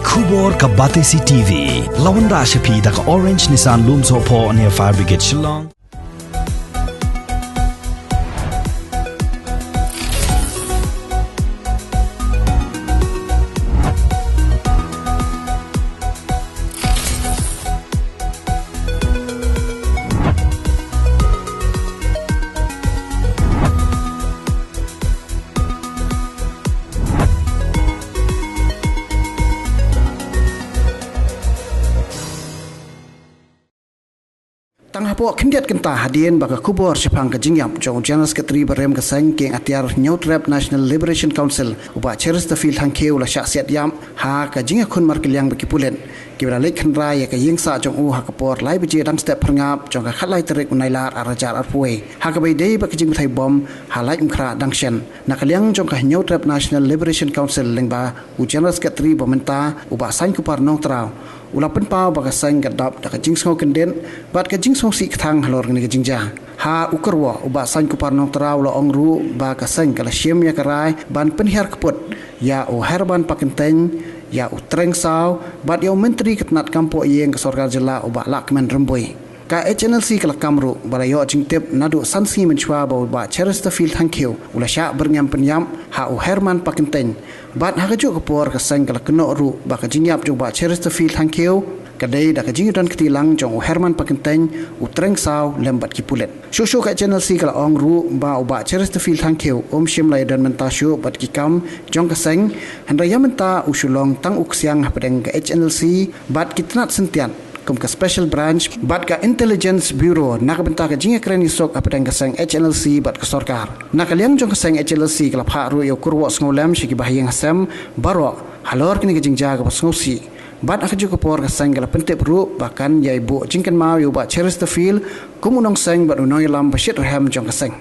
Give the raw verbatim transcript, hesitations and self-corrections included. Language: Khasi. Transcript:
Khubor ka Batesi T V. La wanrah sha phi da ka Orange Nissan Lumsohphoh near Fire Brigade Shillong. Tang hapoh khyndiat kynta hadien ba ka khubor shaphang ka jingïap jong u General Secretary barem ka seng King Atiar Hynñiewtrep National Liberation Council, u Bah Cheristerfield Thangkhiew u la shah siat ïap ha ka jingïakhun markylliang bad ki pulit kiba la leit khynra ïa ka ïing sah jong u ha ka por lai baje dang step phyrngap jong ka khatlai tarik u Nailar arhajar arphew wei, ha kaba ïadei bad ka jingbthei bom ha Laitumkhrah dang shen. Na ka liang jong ka Hynñiewtrep National Liberation Council lyngba u General Secretary ba mynta, u Bah Saiñkupar Nongtraw, u la pynpaw ba ka seng ka dap da ka jingsngewkyndit bad ka jingsngewsih kthang halor kane ka jingjia. Ha u kyrwoh, u Bah Saiñkupar Nongtraw u la ong ruh ba ka seng ka la shim ïa ka rai ban pynhiar kput ïa u Herman Pakyntein, ïa u Treng Saw bad ïa u Myntri ka tnat kam pohïing ka sorkar jylla, u Bah Lahkmen Rymbui. Ka H N L C ka la kam ruh ba la ïoh jingtip naduh san sngi mynshuwa ba u Bah Cheristerfield Thangkhiew u la shah byrngem pynïap ha u Herman Pakyntein. Bad ha kajuh ka por ka seng ka la kynnoh ruh ba ka jingïap jong u Bah Cheristerfield Thangkhiew ka dei da ka jingïadon kti lang jong u Herman Pakyntein, u Treng Saw lem bad ki pulit. Shuh shuh ka H N L C ka la ong ruh ba u Bah Cheristerfield Thangkhiew um shym la ïadon mynta shuh bad ki kam jong ka seng, hynrei ïa mynta u shu long tang u ksiang hapdeng ka H N L C bad ki tnat syntiat kum ka Special Branch bad ka Intelligence Bureau na ka bynta ka jingïakren ïasuk hapdeng ka seng H N L C bad ka sorkar. Na ka liang jong ka seng H N L C ka la phah ruh ïa u kyrwoh sngewlem sha ki bahaïing hasem baroh halor kane ka jingjia kaba sngewsih. Bad ha kajuh ka por ka seng ka la pyntip ruh ba kan ïai buh jingkynmaw ïa u Bah Cheristerfield kum u nongseng bad u nongïalam ba shitrhem jong ka seng.